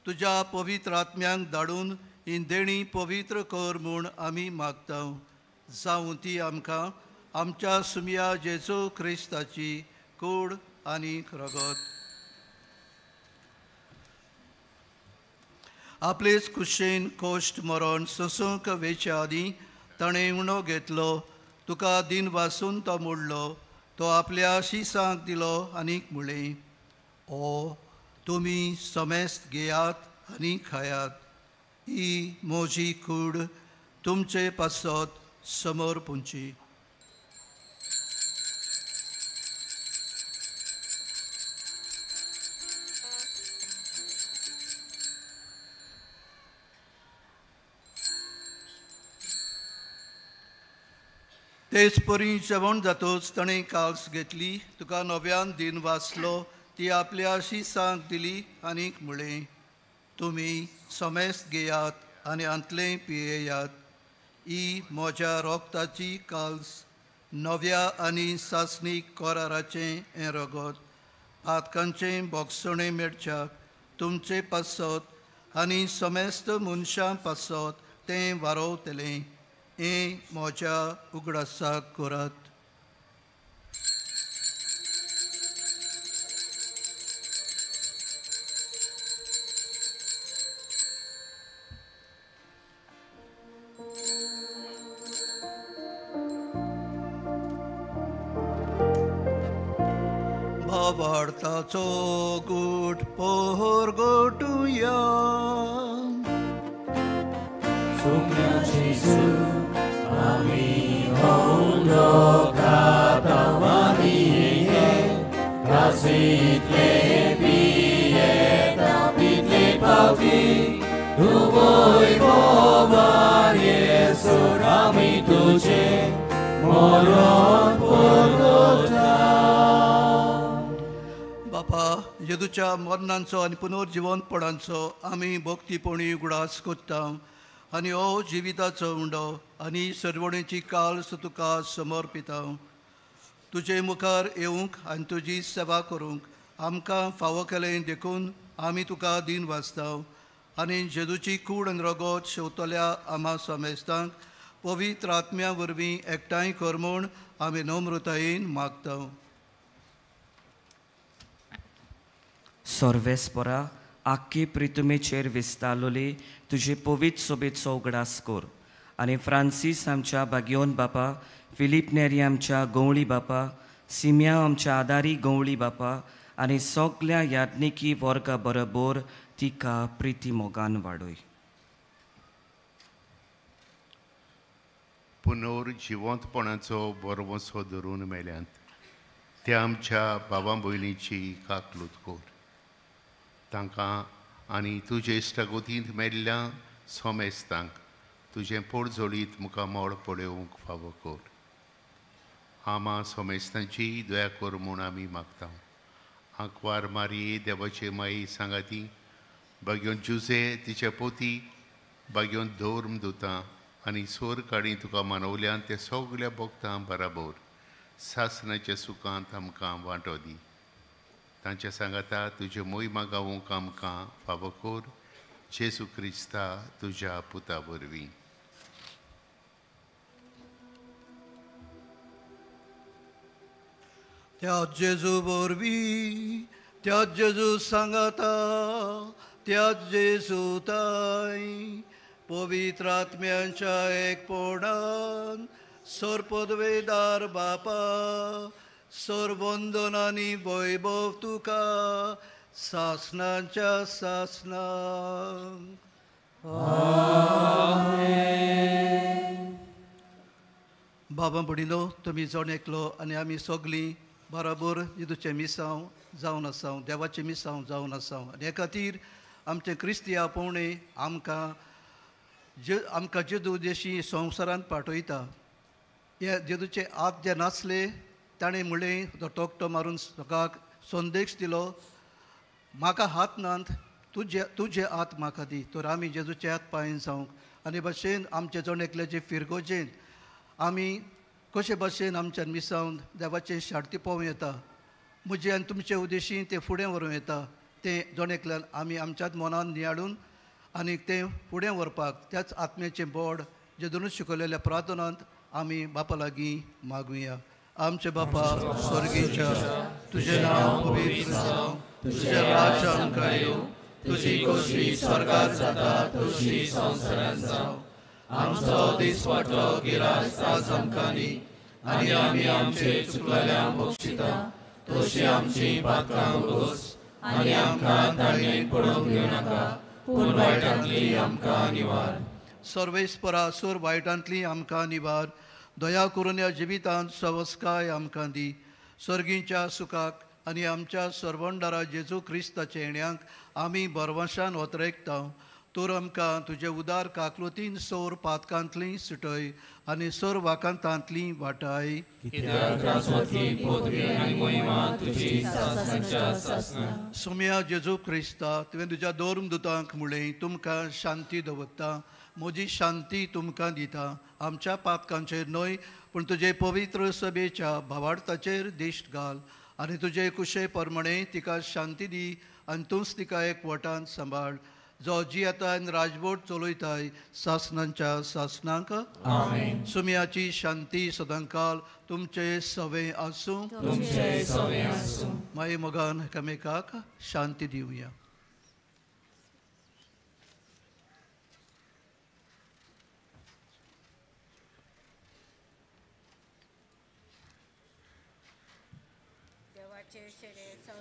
तुज्या पवित्र आत्म्यांक धाडून ही देणी पवित्र कर म्हूण आमी मागता. जावं ती आमकां आमच्या सुमया जेजू क्रिस्ताची कूड आनी रगत. आपलेच कुशेन कोश्ट मरण सोसूंक वेच्या आदीं ताणें उणो घेतलो. तुका दिन वासून तो मोडलो. तो आपल्या शिसांक दिलो आनीक म्हणलें, ओ तुमी समेस्त घेयात आनी खायात. ही म्हजी कूड तुमचे पासत समोर पुंची. तेच परी जेवण जातोच ताणें काल्स घेतली, तुका नव्यान दिन वाचलो, ती आपल्या शिसांक दिली आनीक म्हणलें, तुमी समेस्त घेयात आनी आंतलें पियेयात. ही म्हज्या रोगताची काल्स, नव्या आनी सासणीक कराराचें हें रगत, पातकांचें बोगसणें मेळच्याक तुमचे पासत आनी समेस्त मनशां पासत तें वारोवतलें. हें म्हज्या उगडासाक करात. भावार्थाचो गूट पोर गोटुया. सुम्या जेजू आमी उंडो खाता मारिये कासीतले पियेता पितले पावती दुबोय बोवार येसर आमी तुजे मरण परगटा. बापा, जेजूच्या मरणांचो आनी पुनर्जिवंतपणाचो आमी भक्तीपणी उगडास करता आनी हो जिविताचो उंडो आनी सरवणेची काल्स तुका समर्पिता. तुजे मुखार येवंक आनी तुजी सेवा करूंक आमकां फावो केलें देखून आमी तुका दिन वाचता आनी जेजूची कूड आनी रगत शेवतल्या आमा समेस्तांक पवित्र आत्म्या वरवीं एकठांय कर म्हूण आमी नम्रतायेन मागता. सर्वेस्परा, आख्खी प्रितुमेचेर विस्तारलोली तुजे पवित्र सोबेचो उगडास कर आनी फ्रांसीस आमच्या बागियोन बापा, फिलीप नेरी आमच्या गवळी बापा, सिमिया आमच्या आदारी गवळी बापा आनी सगल्या याज्ञिकी वर्गा बरोबर तिका प्रिती मोगान वाडय. पुनोर जिवंतपणाचो बरवसो धरून मेल्यांत त्या आमच्या बाबा भयणीची काकलूत कोर. तांकां आनी तुजे इश्टागोतींत मेल्ल्या सोमेस्तांक तुजें पोटजोडीत मुखामळ पळोवंक फावो कोर. आमा सोमेस्तांची दया कोर म्हूण आमी मागता. आंकवार मारये देवाचे माई सांगाती बागयोन जुजे तिचे पोती बागयोन धर्म दुतां आनी सोर काडी तुका मानवल्यान ते सगल्या भोगतां बराबर सासणाच्या सुखांत आमकां वांटो दी. तांच्या सांगाता तुजे मोहिमा गावूंक आमकां फावो कोर जेजू क्रिस्ता तुज्या पुता वरवीं. त्या जेजू वरवीं, त्या जेजू सांगाता, त्या जेजू ताय पवित्र आत्म्यांच्या एकपणान सर्पदवेदार बापा सर्वंदन आनी वैभव तुका सासणाच्या सासणाक. बाबा भयणीनो, तुमी जण एकलो आनी आमी सगलीं बराबर जेजूचें मिसांव जावन आसाव, देवाचें मिसांव जावन आसाव आनी हे खातीर आमचें क्रिस्ती आपोवणें आमकां आमकां जेजू देशी संवसारांत पाठयता. हे जेजूचे हात जे नासले ताणें म्हणलें, तो तोकटो मारून सकाक संदेश दिलो, म्हाका हात नात, तुजे हात म्हाका दी. तर आमी जेजूचे हात पांय जावंक आनी भशेन आमचे जण एकल्याचे फिरगोजेन आमी कशे भशेन आमच्यान मिसावन देवाचे शार्ती पोवं येता. म्हजे आनी तुमचे उद्देशी तें फुडें व्हरूं येता. तें जण एकल्यान आमी आमच्याच मनान नियाळून आनी तें फुडें व्हरपाक त्याच आत्म्याचें बोड जेजूनच शिकयलेल्या प्रार्थनांत आमी बापा लागीं मागुया. आमचे बापा स्वर्गीच्या, तुजें नांव पवित्र जावं, तुजें राज्य आमकां येवं, तुजी खोशी स्वर्गार जाता तशी संवसारांत जावं. आमचो दिसवाटो गिरास आज आमकां दी आनी आमी आमचे चुकलेल्यांक बक्षिता तशी आमची पातकां भोगस आनी आमकां ताळणेक पडोवंक दिवनाका, पूण वायटांतली आमकां निवार. सर्वेस्परा सोर वायटांतली आमकां निवार. दया करून ह्या जिवितांत सवस्काय आमकां दी. सर्गींच्या सुखाक आनी आमच्या सर्वंडारा जेजू क्रिस्ताच्या येण्याक आमी बरवशान ओतरेकता. तर आमकां तुजे उदार काकलुतीन सोर पातकांतली सुटय आनी सोर वाकांतांतली वाटाय. सोम्या जेजू क्रिस्ता, तुवें तुज्या दोन दुतांक म्हणलें, तुमकां शांती दवरता, म्हजी शांती तुमकां दिता. आमच्या पातकांचेर न्हय पूण तुजे पवित्र सभेच्या भावार्थाचेर दिश्ट घाल आनी तुजे कुशे प्रमाणे तिका शांती दी आनी तूंच तिका एक वटान सांबाळ, जो जियेता आनी राजवट चलयताय सासणांच्या सासणांक. आमेन. सुम्याची शांती सदांकाल तुमचे सवे आसूं. तुमचे सवे आसूं. माई मोगान एकामेकाक शांती दिवया.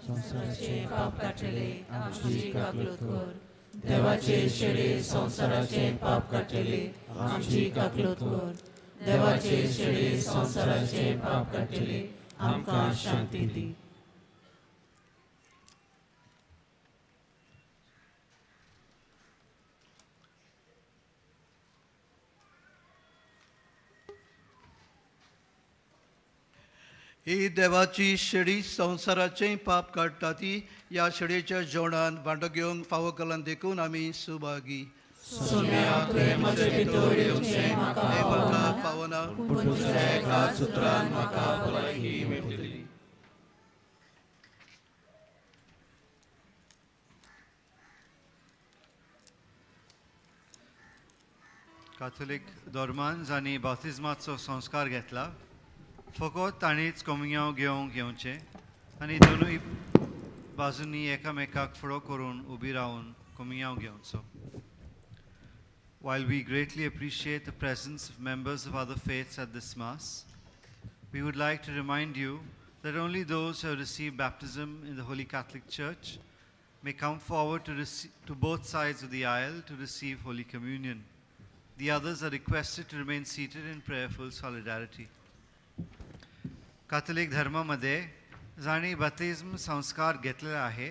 संवसाराचे पाप काडटले आमची काकलूत कर. देवाचे शेळे संवसाराचे पाप काडटले आमची काकलूत कर. देवाचे शेळे संवसाराचे पाप काडटले आमकां शांती दी. ही देवाची शेळी संवसाराचें पाप काडटा ती ह्या शेळयेच्या जेवणान वांटो घेवंक फावो केलां देखून आमी सुभागी. म्हाका फावना, पूण तुज्या एका सुत्रान म्हाका भलायकी मेळटली. काथोलीक धर्मान जांणी बाप्तिज्माचो संस्कार घेतला फकत तांणीच कोमुनियांव घेवंक येवचें आनी दोनूय बाजूंनी एकामेकाक फुडो करून उबी रावन कोमुनियांव घेवचो. While we greatly appreciate the presence of members of other faiths at this Mass, we would like to remind you that only those who have received baptism in the Holy Catholic Church may come forward to both sides of the aisle to receive Holy Communion. The others are requested to remain seated in prayerful solidarity. Catholic धर्मामध्ये जांणी बाप्तिज्म संस्कार घेतलेला आहे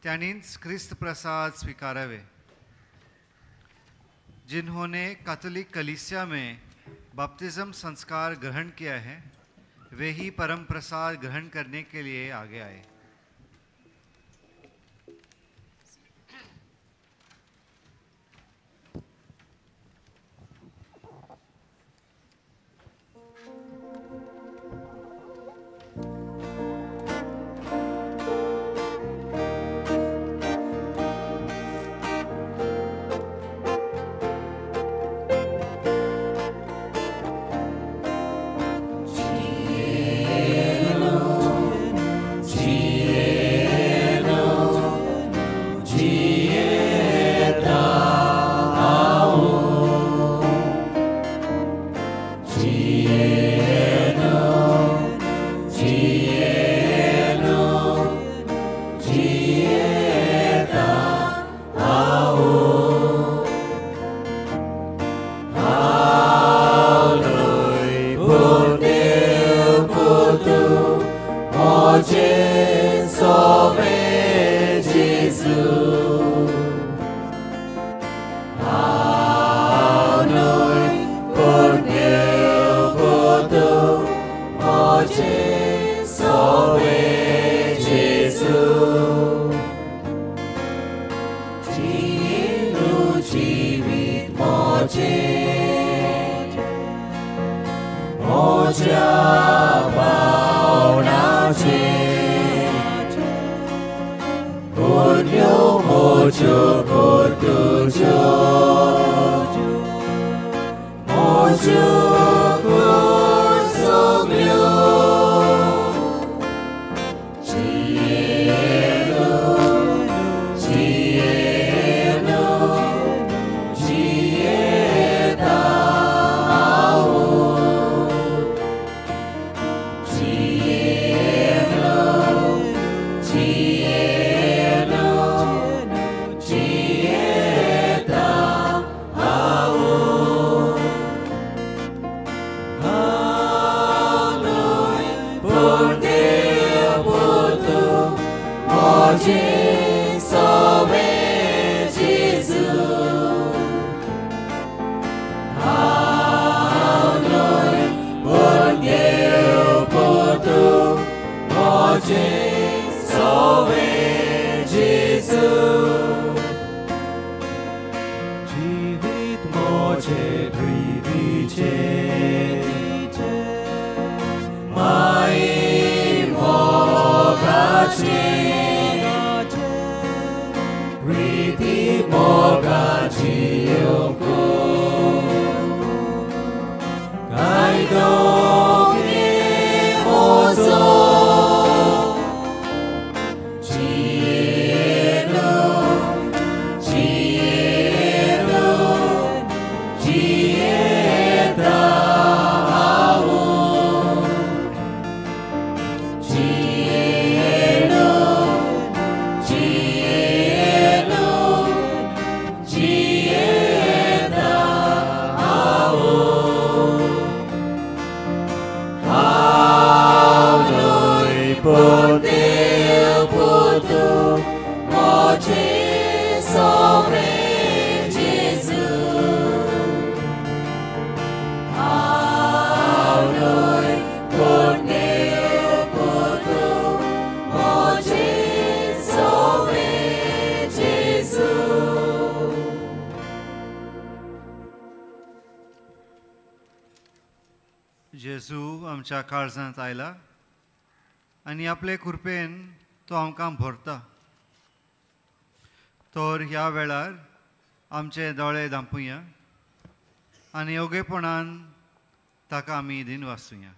त्यांनीच क्रिस्त प्रसाद स्वीकारावे. जिन्होंने Catholic कलीसिया में बपतिस्म संस्कार ग्रहण किया है वे ही परम प्रसाद ग्रहण करने के लिए आगे आए. जेजू आमच्या काळजांत आयला आनी आपले कृपेन तो आमकां भरता. तर ह्या वेळार आमचे दोळे धांपुया आनी योगेपणान ताका आमी दिन वाचुया.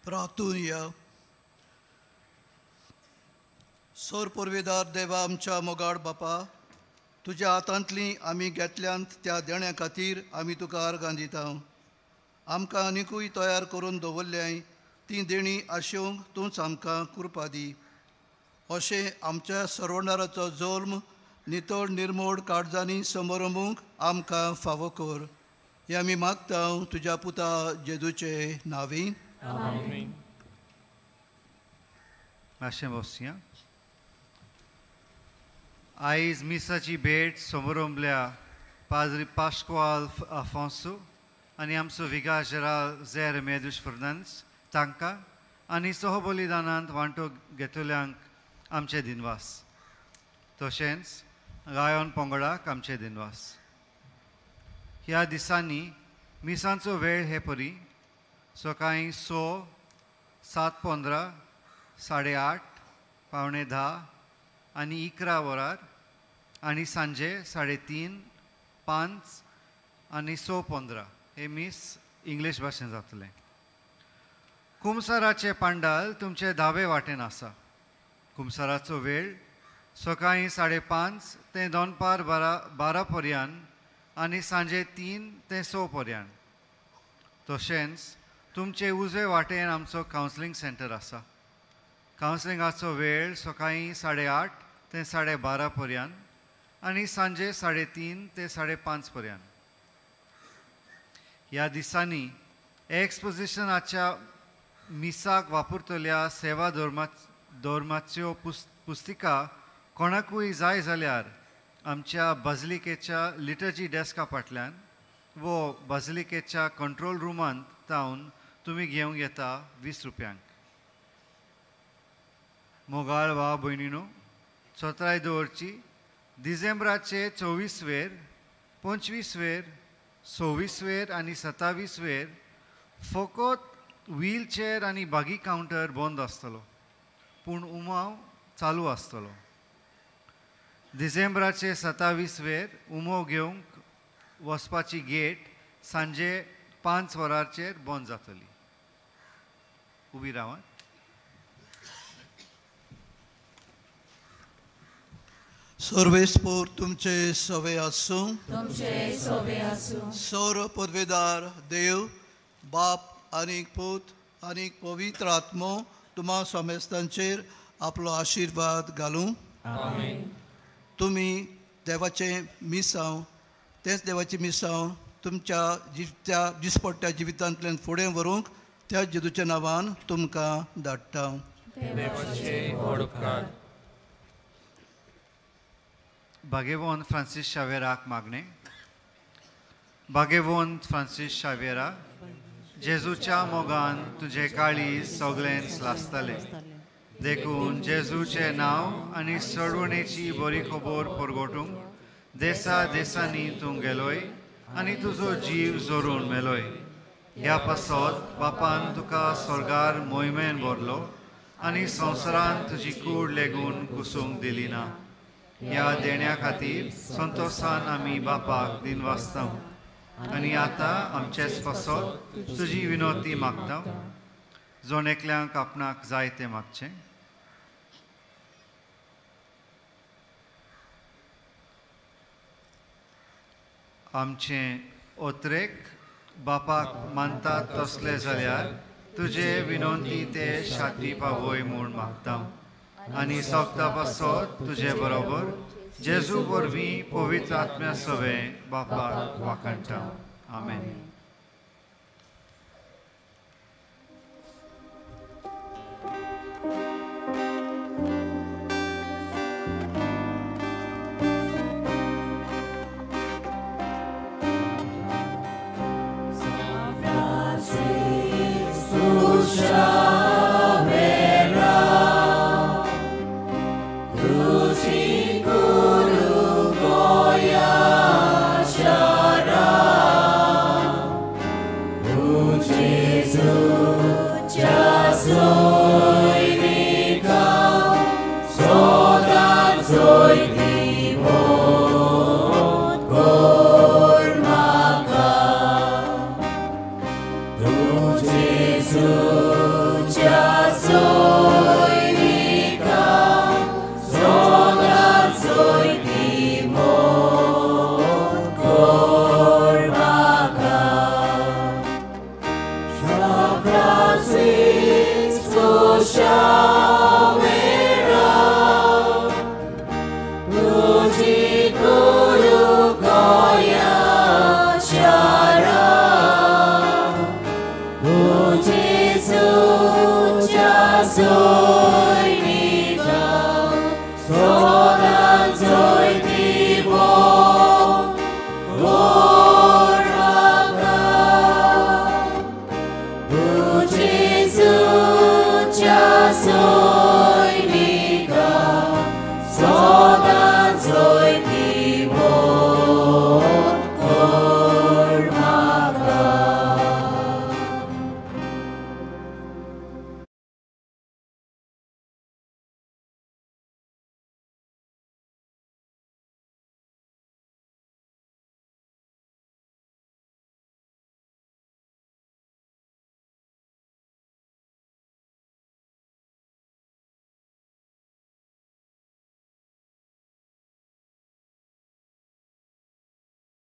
प्रार्थुया. सोर पुर्वेदार देवा आमच्या मोगाळ बापा, तुज्या हातांतली आमी घेतल्यांत त्या देण्या खातीर आमी तुका अर्गां दिता. आमकां आनिकूय तयार करून दवरल्याय तीं देणीं आशेवंक तूंच आमकां कृपा दी. अशें आमच्या सर्वणाराचो जल्म नितळ निर्मोड काळजांनी समारंभूंक आमकां फावो कर. हें आमी मागता तुज्या पुता जेजूचे नांवी. मातशें बसया. आयज मिसाची भेट समारंभल्या पाद्री पाश्क्वाल आफोन्सो आनी आमचो विगार जेराल जे रेमेदूश फर्नांडीस तांकां आनी सहबलिदानांत वांटो घेतल्यांक आमचे दिनवास. तशेंच गायन पंगडाक आमचे दिनवास. ह्या दिसांनी मिसांचो वेळ हे परी सकाळीं 6, 7:15, 8:30, 9:45 आनी 11 वरार आनी सांजे 3:30, 5 आनी 6:15 हे मीस इंग्लीश भाशेन जातलें. कुमसाराचें पांडाल तुमचे दावे वाटेन आसा. कुमसाराचो वेळ सकाळीं 5:30 ते दनपार 12 पर्यंत आनी सांजे 3 ते 6 पर्यंत. तशेंच तुमचे उजवे वाटेन आमचो कावन्सिलींग सेंटर आसा. कावन्सिलिंगाचो वेळ सकाळीं 8:30 ते 12:30 पर्यंत आनी सांजे 3:30 ते 5:30 पर्यंत. ह्या दिसांनी एक्सपोजिशनाच्या मिसाक वापरतल्या सेवा धर्माच्यो पुस्तिका कोणाकूय जाय जाल्यार आमच्या बाजलिकेच्या लिटर्जी डेस्का फाटल्यान वो बाजलिकेच्या कंट्रोल रुमांत तावन तुमी घेवंक येता 20 रुपयांक. मोगाळ वा भयणीनो, चत्राय दवरची डिसेंबराचे 24 वेर, 25 वेर, 26 वेर आनी 27 वेर फकत व्हीलचेर आनी बागी कावंटर बंद आसतलो, पूण उमाव चालू आसतलो. डिसेंबराचे 27 वेर उमो घेवंक वचपाची गेट सांजे 5 वरांचेर बंद जातली. उबी रावात. सर्वेस्पोर तुमचे सवे आसूं. तुमचे सवे आसूं. सौर पदवेदार देव बाप आनी पूत आनी पवित्र आत्मो तुमा समेस्तांचेर आपलो आशिर्वाद घालूं. आमेन. तुमी देवाचें मिसांव, तेंच देवाचें मिसांव तुमच्या जित्या दिसपट्ट्या जिवितांतल्यान फुडें व्हरूंक त्या जेजूच्या नांवान तुमकां धाडटा. देवाचे व्हड उपकार. भाग्यवंत फ्रांसीस शावेराक मागणें. भाग्यवंत फ्रांसीस शावेरा, जेजूच्या मोगान तुजें काळीज सगळेंच लासतलें, देखून जेजूचें नांव आनी सडवणेची बरी खबर परगटूंक देसा देसांनी तूं गेलोय आनी तुजो जीव जोरून मेलोय. ह्या पासत बापान तुका स्वर्गार मोहिमेन भरलो आनी संवसारान तुजी कूड लेगून कुसूंक दिली ना. ह्या देण्या खातीर संतोशान आमी बापाक दिनवासता आनी आतां आमचेच पासत तुजी विनोती मागता. जण एकल्यांक आपणाक जाय तें मागचें. आमचें ओत्रेक बापाक मानतात तसलें जाल्यार तुजे विनंती ते शाती पावय म्हूण मागता आनी सोगता पासत तुजे बरोबर जेजू वरवीं पवित्र आत्म्या सवें बापाक वाखाणटा. आमेन. Soy